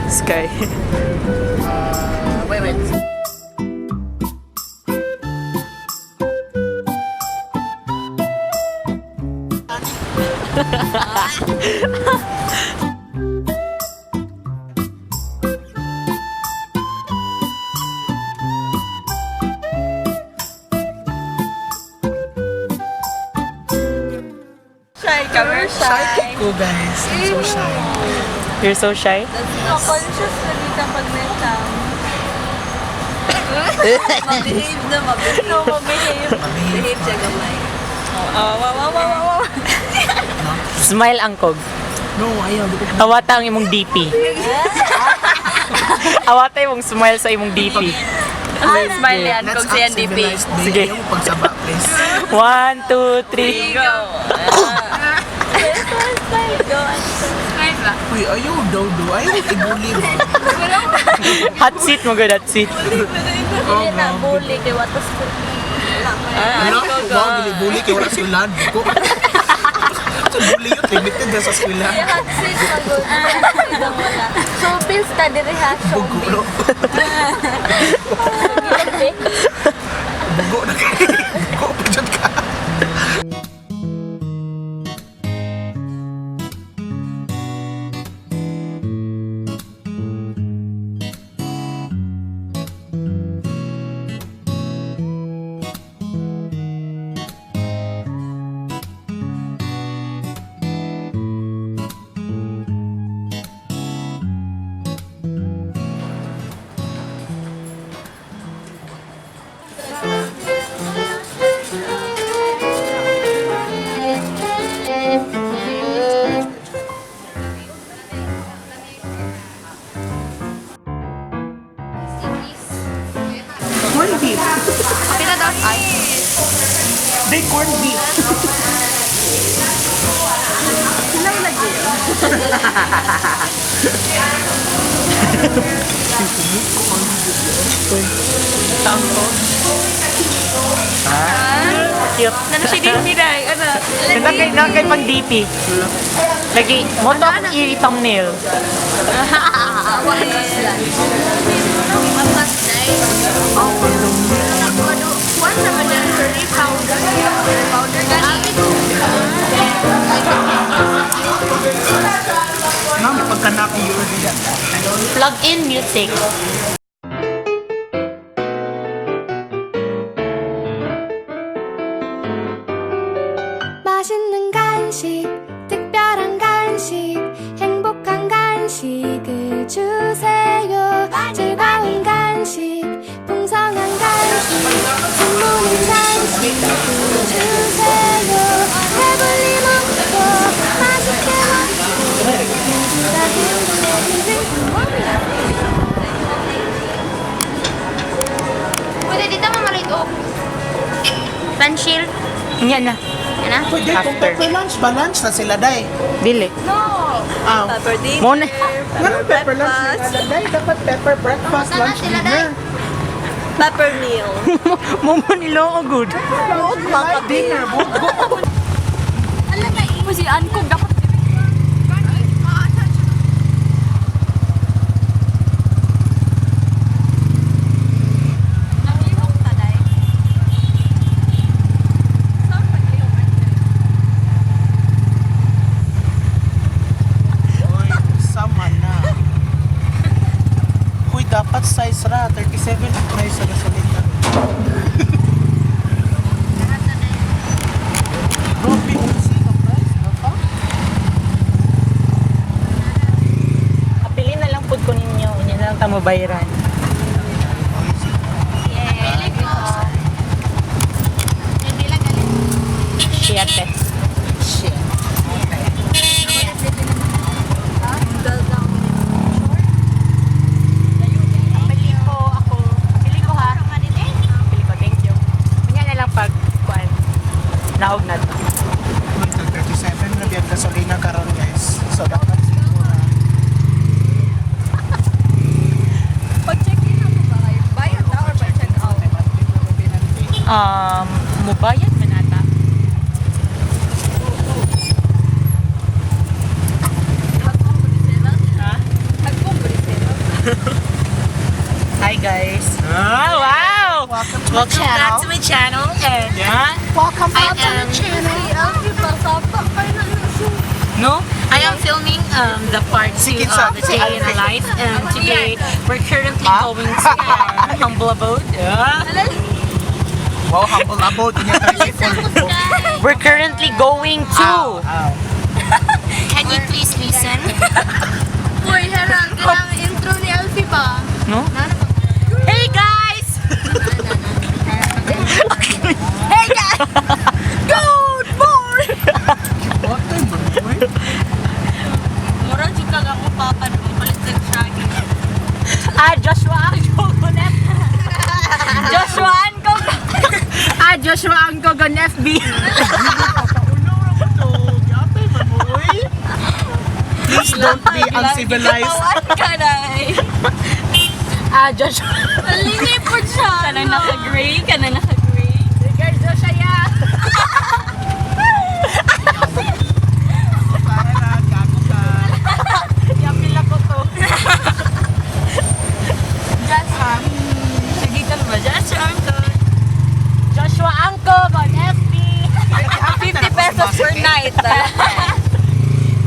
Sky. Wait, wait. Shy ka, we're Shy shy. ko, guys. I'm so shy. You're so shy? No, conscious na dito pag may tao. Mabehave na, mabehave. No, mabehave. Behave siya gamay. Oh, wow. Smile angkog. No, ayaw. Di ko Awata ang imong DP. Awata imong smile sa imong DP. Smile yan, Let's kung siya act DP. civilized, babe. Sige. Ayaw mo pagsaba, please. One, two, three. Go! Smile, go. Smile ba? Uy, ayaw daw do. Ayaw ibuli ba? Hot seat mo good, hot seat. Hindi na, bully. Kay watas ko. Ano? Wow, dili bully kay wala eskwelahan. Buko. So, bully yun. Limited na sa eskwelahan. Hot seat, magod. Showbiz ka diri ha, Bugo, showbiz. no? Bugo na kayo. Bugo pa dyan ka. Corn beef. Pila daw ay. They corn beef. Cute. Nano siya DP dai? Ano? Nakay pang DP. Lagi, mo to akong i-thumbnail. Watas day. One naman yan, curry powder. Curry powder gani. Ma'am, pagka yun. Plug in music. 맛있는 간식, 특별한 간식, 행복한 간식을 주세요. 즐거운 간식, 풍성한 간식, 선물인 간식을 주세요. 배불리 먹고 맛있게 먹고 모두가 행복해지는 Pwede dito mamalit og panshil. Yan na. Ano? Pwede kung After. pepper lunch, balance na sila, day. Dili. Ah, Pepper dinner. Mo na. Ganun pepper lunch na sila, day. Dapat pepper breakfast, Sana lunch, sila, dinner. Pepper meal. Mo mo niloo good. Lunch, dinner, bugo. Mo si Angkog dapat. Uy, sama na. Uy, dapat size ra. 37 ang price sa gasolina. Grabe, unsi ka price. Dapat? Apilin na lang pud ko ninyo. Unya na lang ta mo bayaran. Siyete. Shit. Pili ko ako. Pili ko ha. Pili ko, thank you. Unya na lang pag kuan. Naog na to. Uy, 37 na biyag gasolina karon guys. So, dapat siguro. Pag-check-in ako ba kayo? Bayad na or pag-check out? Mubayad man ata. Welcome to my Welcome back channel. to my channel and Yeah. Welcome I back to am the channel. No, I am filming the part 2 Kinsa? of the day in a life, and today we're currently Ah? going to our humble abode. Yeah. Wow, humble abode. We're currently going to. Can you please listen? Uy, Harold, kanang intro ni Alfie ba? No? Hey guys! Hey guys! Good morning! Mura jud kag ako papa nung palit sa Shaggy. Ah, Joshua Angkog on FB. Joshua Angkog. Ah, Joshua Angkog on FB. Please don't be uncivilized. Tawan ka na eh. Ah, Joshua. Nalingay po siya. Kanang naka-gray, kanang naka-gray. Guys, Joshua. Yapil ako to. Sagitan ba? Just Angkog. Joshua Angkog on FB. 50 pesos per night.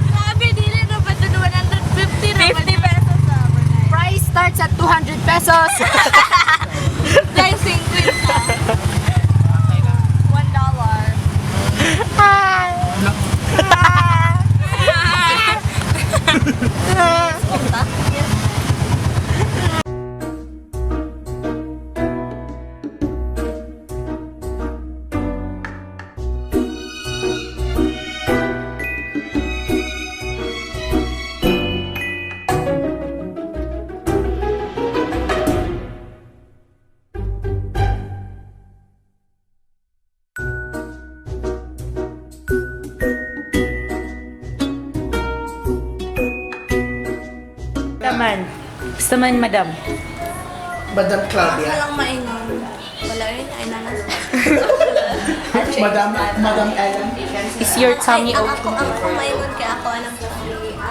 Grabe, dili na ba ito? 150 na 50 pesos ah, per night. Price starts at 200 pesos. Dahil 50. $1. Taman. Basta man, madam. Madam Claudia. Walang maingon. Wala rin, ay nanas. Madam Ellen. Is your tummy Ay, ang okay? ako, ang ako maingon kay ako, alam ko,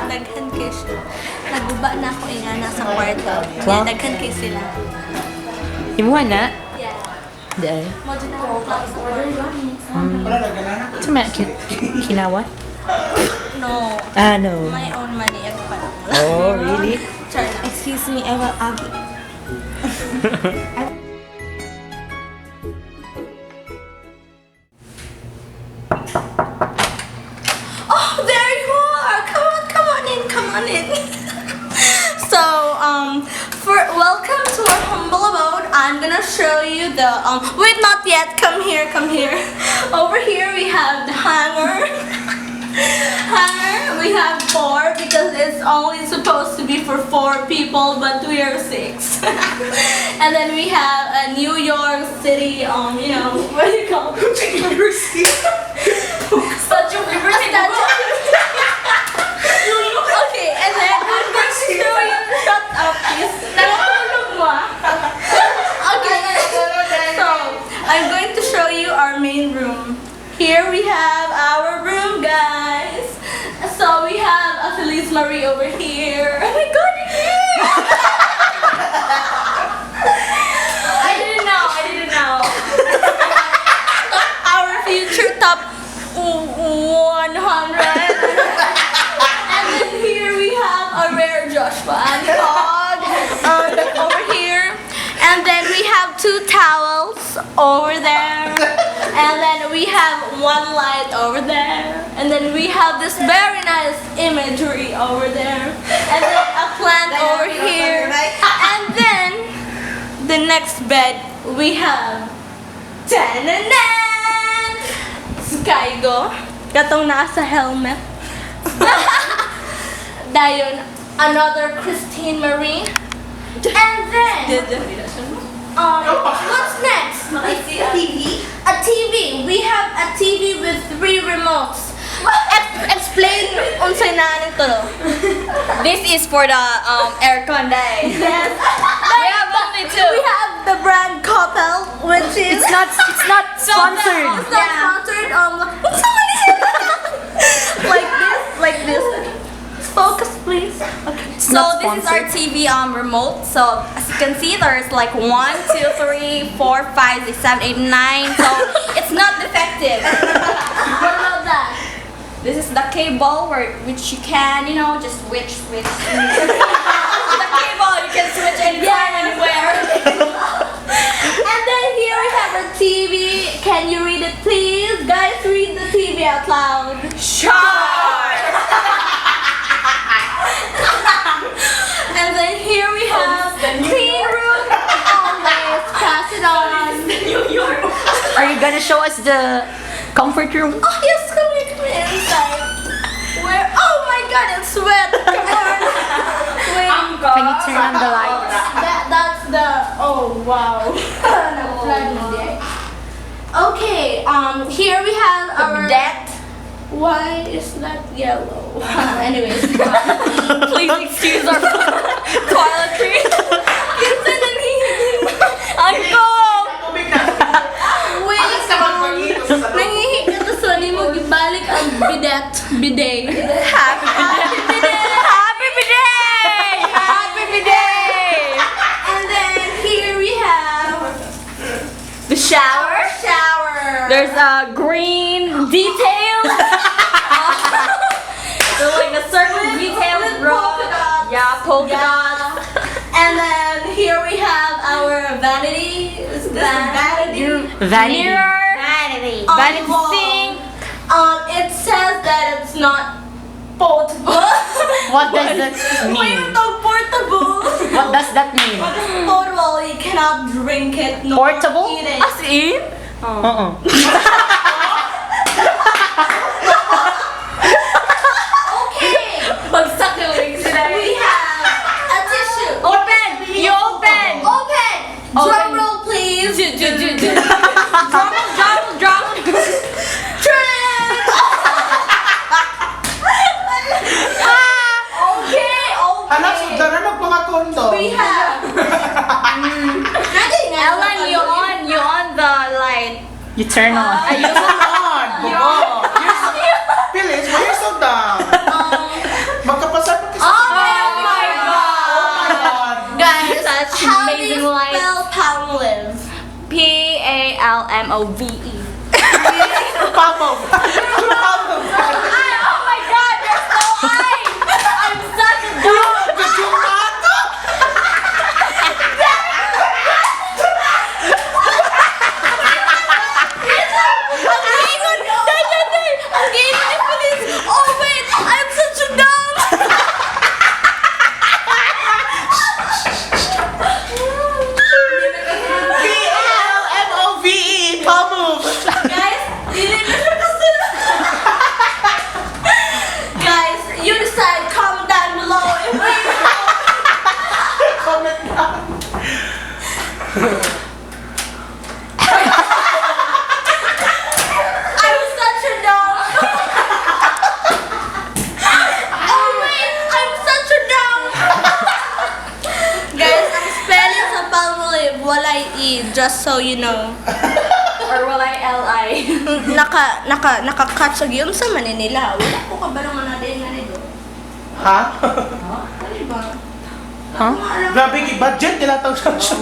daghan kay siya. Naguba na ako ingana sa kwarto. Kaya daghan kay sila. Imuha na? Yeah. Dahil. Mo dyan ako sa kwarto. Wala na ganana. Tama, kinawa? No. Ah, no. My own money. Ako pa lang. Oh, really? Char lang. Excuse me, I will agi. Oh, there you are! Come on, come on in, come on in. So, for welcome to our humble abode. I'm gonna show you the. Wait, not yet. Come here, come here. Over here we have the hanger. Hanger. We have four because it's only supposed to be for four people, but we are six. And then we have a New York City. What do you call it? Statue of Liberty. Okay, and then I'm going to show you. Shut up, please. Nakatulog mo ah. Okay, so I'm going to show you our main room. Here we have our room, guys. So we have a Feliz Marie over here. Oh my God, you're here! I didn't know, I didn't know. Our future top 100. And then here we have a rare Joshua and dog over here. And then we have two towels over there. And then we have one light over there. And then we have this very nice imagery over there. And then a plant over here. And then the next bed we have Tananan! Skygo. Katong nasa helmet. Dayon, another Christine Marie. And then, what's next? A TV? A TV. We have a TV with three remotes. Explain unsay naa nito. This is for the aircon day. Yes. We have only two. We have the brand Coppel, which is It's not sponsored. It's not sponsored. What's so many? Like this, like this. Focus, please. Okay. So this is our Sponsor. TV remote. So as you can see, there's like one, two, three, four, five, six, seven, eight, nine. So it's not defective. What about that? This is the cable where which you can, just switch, switch. The cable you can switch anytime, anywhere. And then here we have a TV. Can you read it, please? Guys, read the TV out loud. Sure. And then here we have clean room. Always pass it on. Are you gonna show us the comfort room? Oh yes, come here, come here inside. Where? Oh my God, it's wet. Come on. Wait. Can you turn on the lights? That's the, oh wow. Nag-flood there. Okay, here we have our Debt. Why is that yellow? Anyways. Please excuse our toiletries. Kinsa nangihi? Uncle. Tubig na. Wait, Alas ka magpagito sa salon. nangihi ka to sa mo gibalik ang bidet. Bidet. Happy bidet. Happy bidet. Happy bidet. And then here we have The shower. shower. There's a green detail. So like a circle detail with row. polka dots. Yeah, polka dots. And then here we have our vanity. Is this vanity? Vanity. Mirror. Vanity. On Vanity the wall. sink. It says that it's not portable. What does that Wait, mean? no, portable. What does that mean? Portable, you cannot drink it nor Portable? eat it. As in? Uh-uh. Okay, Bagsak yung legs nila. we have a tissue. Open! You open! Open! Open. Drum roll, please. Ju, ju, ju, ju. Drum roll, drum roll, drum roll. Trend! Okay, okay. Anak, sudlan na magpamakondo. We have. Ellen, you on the light. You turn on. On! Bobo! You're so, Phyllis, why you're so dumb? Magkapasar pa kasi. Oh my God! Oh my God! Guys, Such how do you amazing light. spell Palmolive? Palmove. Pamo! Pamo! Ay, oh my God, there's no I! I'm such a dumb. Kajumato! Ang ingon! Day, day, day! Ang ingon ni Feliz! Oh wait! I'm such a dumb! P-L-M-O-V-E! Pamo! Guys, dili na siya kasunod. Guys, you decide. Comment down below if we Comment down. I'm such a dumb. Oh wait, I'm such a dumb. Guys, ang spelling sa Palmolive, walay E, just so you know. Or will I L-I? Naka-cut sa yun sa Maninila. Wala ko kabalo nga na din nga nito. Ha? Ano ba? Huh? Grabe, budget nila tawag siya.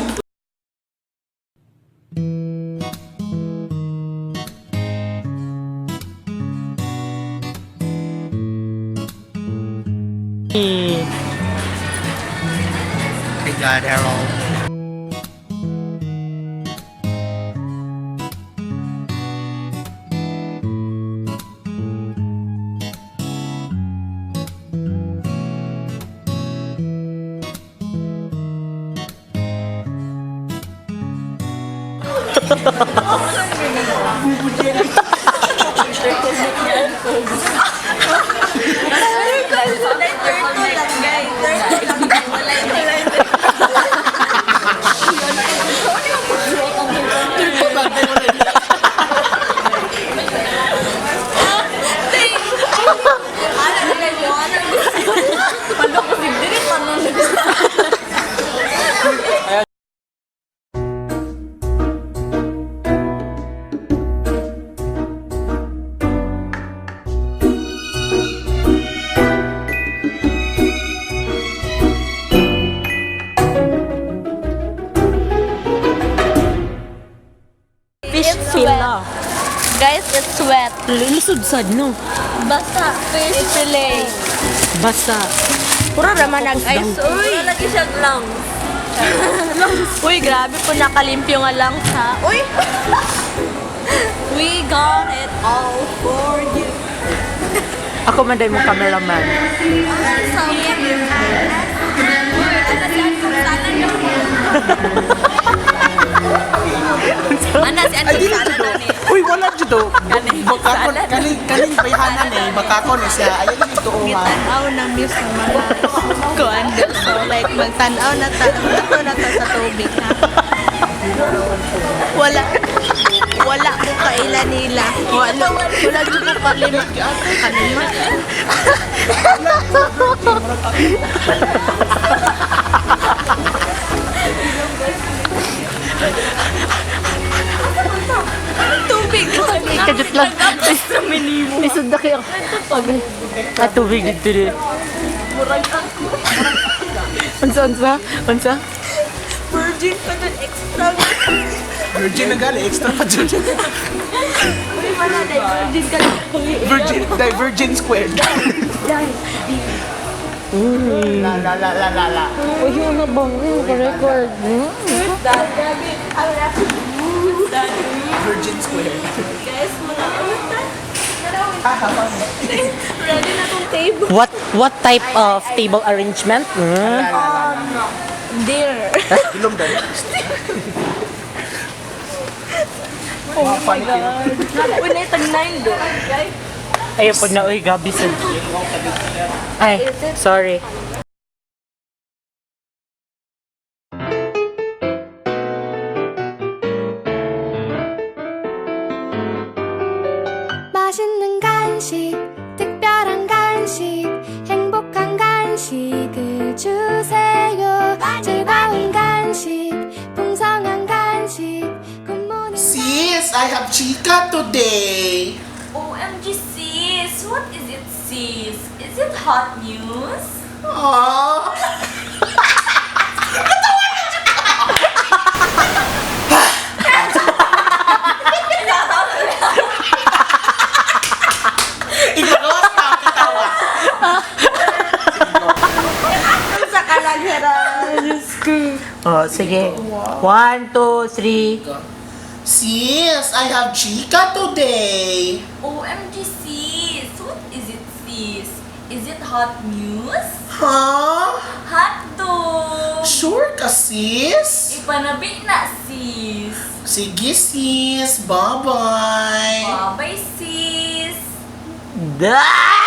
My God, Harold. Lisod sad, no? Basta, fish fillet. Basta. Puro raman nag-ice. Uy! Wala lagi siya lang. Uy, grabe po nakalimpyo nga lang sa. Uy! We got it all for you. Ako man dahil mo cameraman. Ana si Ay, Anton dili sana to. na ni. Uy, wala dito. Bakakon, kaning, kaning bayhanan eh. Bakakon eh siya. Ayaw dito, oh, ha. Tanaw na miss sa mga kuan. So like magtanaw na ta, magtanaw na ta sa tubig ha. Wala wala ko kaila nila. Wala wala jud ko kalima. Kalima. Tubig. Kajut lang. Lisod na kayo. Ah, tubig dito rin. Unsa, unsa? Unsa? Virgin pa dun extra. Virgin na gali, extra pa dyan. Uy, wala na. Virgin ka lang. Virgin, divergent squared. La la la la la la. Uy, yun na ba? Yung record. Grabe. Ang Virgin squared. Guys, mga Ready na tong table. What type of table arrangement? La la la la. Dear. Ilong dahil. Oh my God. Uy, na itag nine do. Ayun po na, uy, gabi sa... Ay, sorry. 맛있는 간식, 특별한 간식, 행복한 간식을 주세요. 즐거운 간식, 풍성한 간식. Good morning. Sis, I have chika today. OMG sis, what is it sis? Is it hot news? Aww. Ikaw ang katawa. Sa kalanghiran. Oh, sige. One, two, three. Sis, I have chika today. OMG sis, what is it sis? Is it hot news? Huh? Hot dog! Sure ka, sis? Ipanabi na sis. Sige, sis. Bye-bye. Bye-bye sis. Da!